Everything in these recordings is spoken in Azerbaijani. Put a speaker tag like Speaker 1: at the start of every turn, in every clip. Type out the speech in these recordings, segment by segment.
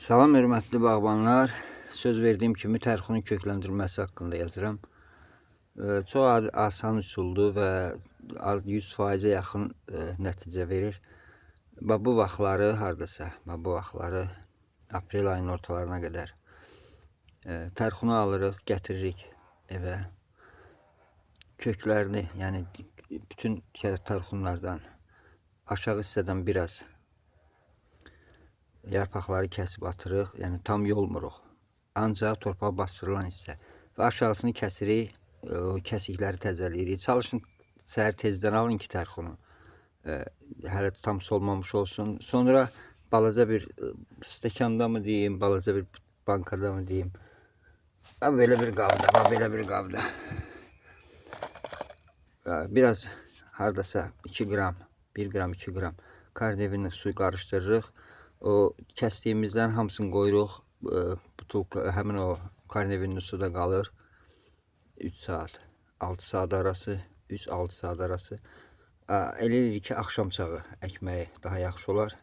Speaker 1: Salam hörmətli bağbanlar. Söz verdiyim kimi tərxunun kökləndirilməsi haqqında yazıram. Çox asan üsuldur və 100%-ə yaxın nəticə verir. Bax bu vaxtları hardasa, bax bu vaxtları aprel ayının ortalarına qədər tərxunu alırıq, gətiririk evə. Köklərini, yəni bütün tərxunlardan aşağı hissədən biraz yarpaqları kəsib atırıq, yəni tam yolmuruq. Ancaq torpağa bastırılan hissə və aşağısını kəsirik, o kəsikləri təzələyirik. Çalışın səhər tezdən alın ki tərxunu. Hələ tam solmamış olsun. Sonra balaca bir stəkanda mı deyim, balaca bir bankada mı deyim. Ha, belə bir qabda, ha, belə bir qabda. Biraz hardasa 2 qram, 1 qram, 2 qram karnevinlə suyu qarışdırırıq. O kəsdiyimizdən hamısını qoyuruq. Butulka, həmin o karnevinli suda qalır. 3 saat, 6 saat arası, 3-6 saat arası. Elə eləyirik ki, axşam çağı əkməyi daha yaxşı olar.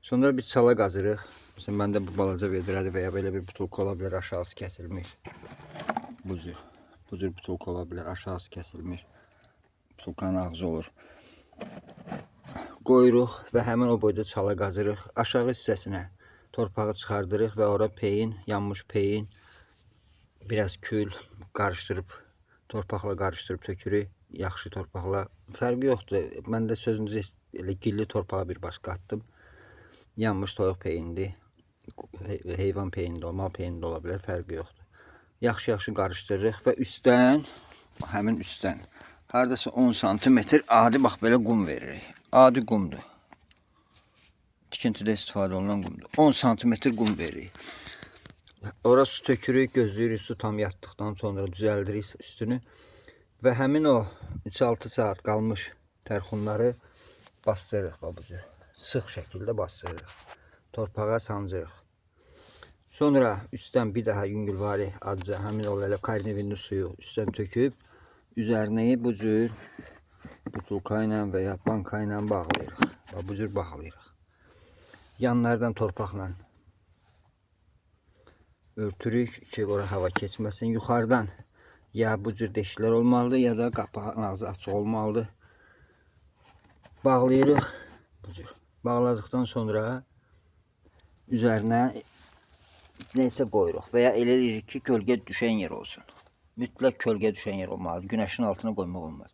Speaker 1: Sonra bir çala qazırıq. Məsələn, məndə bu balaca vedrədir və ya belə bir butulka ola bilər, aşağısı kəsilmiş. Bu cür. Bu cür butulka ola bilər, aşağısı kəsilmiş. Butulkanın ağzı olur. Qoyuruq və həmin o boyda çala qazırıq. Aşağı hissəsinə torpağı çıxardırıq və ora peyin, yanmış peyin, biraz kül qarışdırıb, torpaqla qarışdırıb tökürük. Yaxşı torpaqla. Fərqi yoxdur. Mən də sözünüzü elə gilli torpağa bir baş qatdım. Yanmış toyuq peyindir. Heyvan peyini də, mal peyini də ola bilər, fərqi yoxdur. Yaxşı-yaxşı qarışdırırıq və üstdən, həmin üstdən hardasa 10 santimetr adi bax belə qum veririk. Adi qumdur. Tikintidə istifadə olunan qumdur. 10 santimetr qum veririk. Ora su tökürük, gözləyirik su tam yatdıqdan sonra düzəldirik üstünü və həmin o 3-6 saat qalmış tərxunları bastırırıq bax bu cür. Sıx şəkildə bastırırıq. Torpağa sancırıq. Sonra üstdən bir daha yüngülvari adca həmin o elə karnevinli suyu üstdən töküb üzərini bu cür butulka ilə və ya banka ilə bağlayırıq. Bax bu cür bağlayırıq. Yanlardan torpaqla örtürük ki, ora hava keçməsin. Yuxarıdan ya bu cür deşiklər olmalıdır, ya da qapağın ağzı açıq olmalıdır. Bağlayırıq bu cür. Bağladıqdan sonra üzərinə neysə qoyuruq və ya elə eləyirik ki, kölgə düşən yer olsun. Mütləq kölgə düşən yer olmalıdır. Günəşin altına qoymaq olmaz.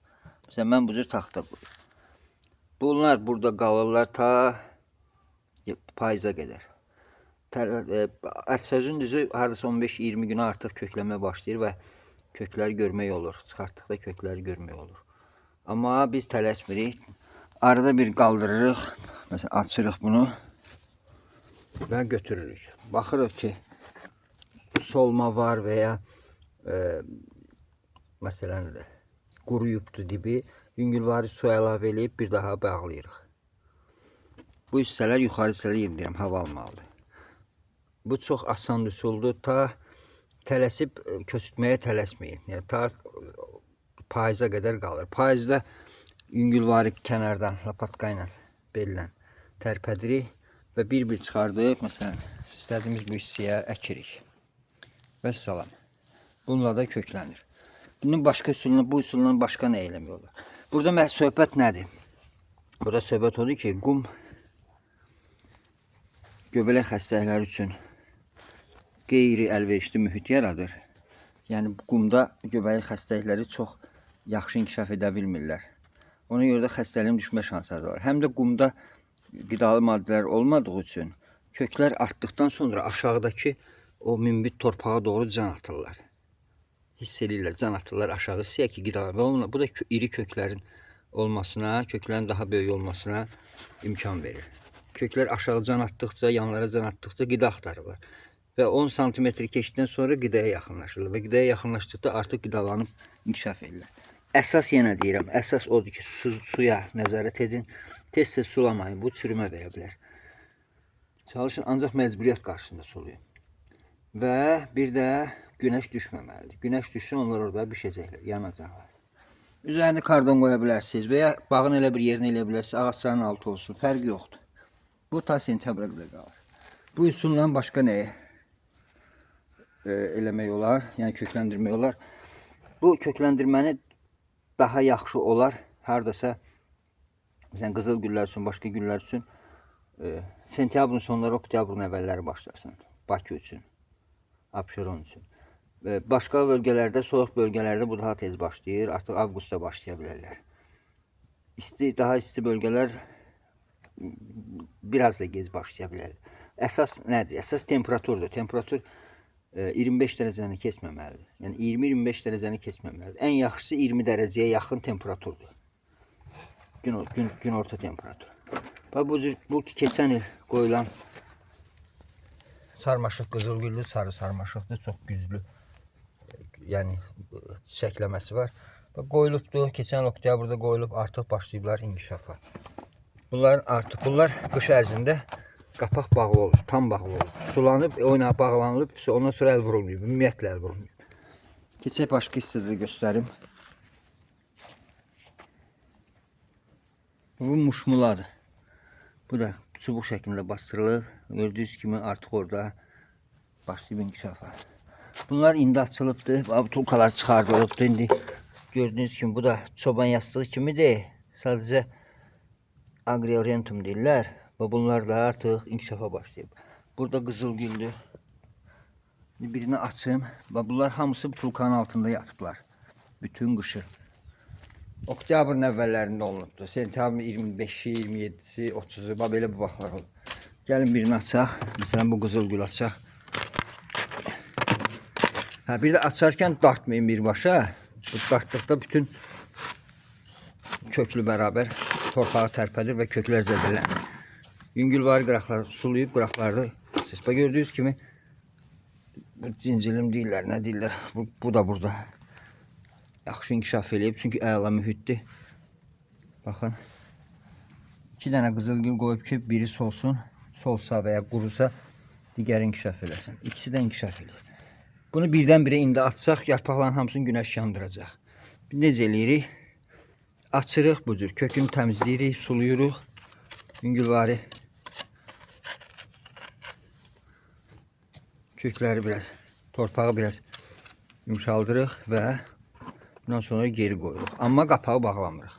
Speaker 1: Məsələn, mən bu cür taxta qoyuram. Bunlar burada qalırlar ta payıza qədər. Sözün düzü hardasa 15-20 günə artıq köklənmə başlayır və kökləri görmək olur. Çıxartdıqda kökləri görmək olur. Amma biz tələsmirik. Arada bir qaldırırıq. Məsələn, açırıq bunu və götürürük. Baxırıq ki, solma var və ya məsələn quruyubdur dibi. Yüngülvari su əlavə eləyib bir daha bağlayırıq. Bu hissələr, yuxarı hissələr yenə deyirəm, hava almalıdır. Bu çox asan üsuldur. Ta tələsib köçürtməyə tələsməyin. Yəni ta payıza qədər qalır. Payızda yüngülvari kənardan lapatka ilə, bellə tərpədirik və bir-bir çıxardıb, məsələn, istədiyimiz bu hissəyə əkirik. Vəssalam. Bununla da köklənir. Bunun başqa üsulunu, bu üsulla başqa nə eləmək olar? Burada söhbət nədir? Burada söhbət odur ki, qum göbələk xəstəlikləri üçün qeyri əlverişli mühit yaradır. Yəni qumda göbələk xəstəlikləri çox yaxşı inkişaf edə bilmirlər. Ona görə də xəstəliyin düşmə şansı azalır. Həm də qumda qidalı maddələr olmadığı üçün köklər artdıqdan sonra aşağıdakı o münbit torpağa doğru can atırlar. Hiss eləyirlər, can atırlar aşağı hissəyə ki, qidalar və onunla, bu da iri köklərin olmasına, köklərin daha böyük olmasına imkan verir. Köklər aşağı can atdıqca, yanlara can atdıqca qida axtarırlar. Və 10 sm keçdikdən sonra qidaya yaxınlaşırlar və qidaya yaxınlaşdıqda artıq qidalanıb inkişaf edirlər. Əsas yenə deyirəm, əsas odur ki, suya nəzarət edin. Tez-tez sulamayın, bu çürümə verə bilər. Çalışın ancaq məcburiyyət qarşısında sulayın. Və bir də günəş düşməməlidir. Günəş düşsün, onlar orada bişəcəklər, yanacaqlar. Üzərinə kardon qoya bilərsiniz və ya bağın elə bir yerinə eləyə bilərsiniz, ağacların altı olsun, fərqi yoxdur. Bu ta sentyabra qədər qalır. Bu üsulla başqa nəyi eləmək olar? Yəni kökləndirmək olar. Bu kökləndirməni daha yaxşı olar hardasa məsələn qızıl güllər üçün, başqa güllər üçün sentyabrın sonları, oktyabrın əvvəlləri başlasın. Bakı üçün, Abşeron üçün. Başqa bölgələrdə, soyuq bölgələrdə bu daha tez başlayır. Artıq avqustda başlaya bilərlər. İsti, daha isti bölgələr biraz da gec başlaya bilər. Əsas nədir? Əsas temperaturdur. Temperatur 25 dərəcəni keçməməlidir. Yəni 20-25 dərəcəni keçməməlidir. Ən yaxşısı 20 dərəcəyə yaxın temperaturdur. Gün orta temperatur. Bax bu cür bu keçən il qoyulan sarmaşıq qızılgüllü sarı sarmaşıqdır. Çox güclü. Yəni çiçəkləməsi var. Bax qoyulubdur. Keçən il oktyabrda qoyulub, artıq başlayıblar inkişafa. Bunlar qış ərzində qapaq bağlı olub, tam bağlı olub. Sulanıb, oyuna bağlanılıb, ondan sonra əl vurulmayıb. Ümumiyyətlə əl vurulmayıb. Keçək başqa hissədə göstərim. Bu muşmuladır. Bu da çubuq şəklində bastırılıb. Gördüyünüz kimi artıq orada başlayıb inkişafa. Bunlar indi açılıbdır. Butulkalar çıxardılıbdır indi. Gördüyünüz kimi bu da çoban yastığı kimidir. Sadəcə Agriorientum deyirlər və bunlar da artıq inkişafa başlayıb. Burada qızıl güldür. Birini açım. Və bunlar hamısı butulkanın altında yatıblar. Bütün qışı. Oktyabrın əvvəllərində olunubdur. Sentyabrın 25-i, 27-si, 30-u, bax belə bu vaxtlar olub. Gəlin birini açaq. Məsələn bu qızıl gül açaq. Hə, bir də açarkən dartmayın birbaşa. Bu dartdıqda bütün köklü bərabər torpağı tərpədir və köklər zədələnir. Yüngülvari qıraqlar sulayıb qıraqları siz bax gördüyünüz kimi bu cincilim deyirlər, nə deyirlər. Bu da burada yaxşı inkişaf eləyib çünki əla mühitdir. Baxın. 2 dənə qızıl gül qoyub ki, biri solsun, solsa və ya qurusa digəri inkişaf eləsin. İkisi də inkişaf eləyir. Bunu birdən-birə indi açsaq, yarpaqların hamısını günəş yandıracaq. Biz necə eləyirik? Açırıq bu cür. Kökünü təmizləyirik, sulayırıq. Yüngülvari kökləri biraz, torpağı biraz yumşaldırıq və bundan sonra geri qoyuruq. Amma qapağı bağlamırıq.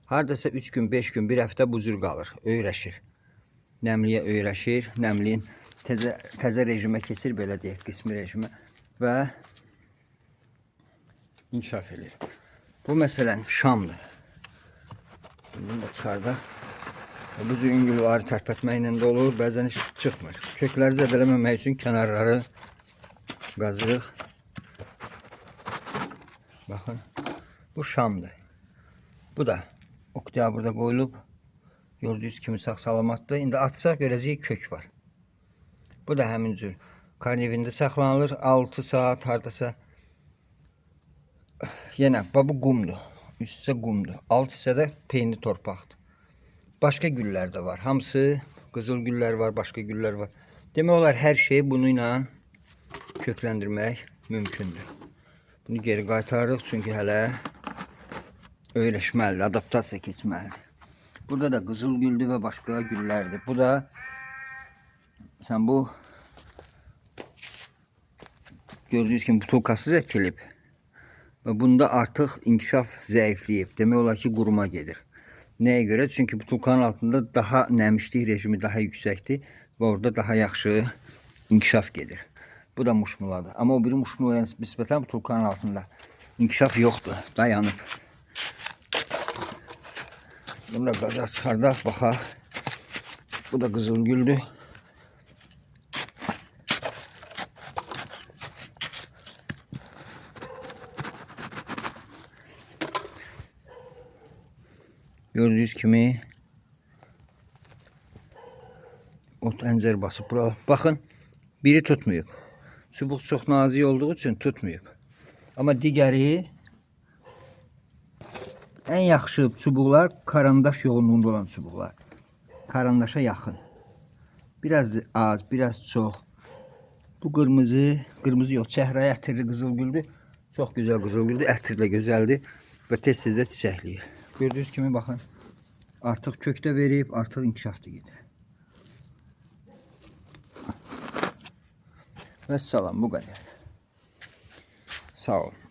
Speaker 1: Hardasa 3 gün, 5 gün, bir həftə bu cür qalır, öyrəşir. Nəmliyə öyrəşir, nəmliyin təzə rejimə keçir, belə deyək, qismi rejimə və inkişaf edir. Bu məsələn şamdır. Bunu da çıxardaq. Bu cür yüngülvari tərpətməklə də olur, bəzən heç çıxmır. Kökləri zədələməmək üçün kənarları qazırıq. Baxın, bu şamdır. Bu da oktyabrda qoyulub. Gördüyünüz kimi sağ salamatdır. İndi açsaq görəcəyik kök var. Bu da həmin cür karnevində saxlanılır. 6 saat hardasa. Yenə bax bu qumdur. Üst hissə qumdur. Alt hissədə peynir torpaqdır. Başqa güllər də var. Hamısı qızıl güllər var, başqa güllər var. Demək olar hər şeyi bununla kökləndirmək mümkündür. Bunu geri qaytarırıq çünki hələ öyrəşməlidir, adaptasiya keçməlidir. Burada da qızıl güldür və başqa güllərdir. Bu da sən bu gördüyünüz kimi butulkasız əkilib və bunda artıq inkişaf zəifləyib. Demək olar ki, quruma gedir. Nəyə görə? Çünki butulkanın altında daha nəmişlik rejimi daha yüksəkdir və orada daha yaxşı inkişaf gedir. Bu da muşmuladır. Amma o biri muşmulaya nisbətən butulkanın altında inkişaf yoxdur, dayanıb. Bunu da qaza çıxardaq, baxaq. Bu da qızıl güldür. Gördüyünüz kimi ot əncər basıb bura. Baxın, biri tutmayıb. Çubuq çox nazik olduğu üçün tutmayıb. Amma digəri ən yaxşı çubuqlar karandaş yoğunluğunda olan çubuqlar. Karandaşa yaxın. Biraz az, biraz çox. Bu qırmızı, qırmızı yox, çəhrayı ətirli qızıl güldür. Çox gözəl qızıl güldür, ətir də gözəldir və tez-tez də çiçəkləyir. Gördüyünüz kimi baxın, artıq kök də verib, artıq inkişaf da gedir. Vəssalam, bu qədər. Sağ olun.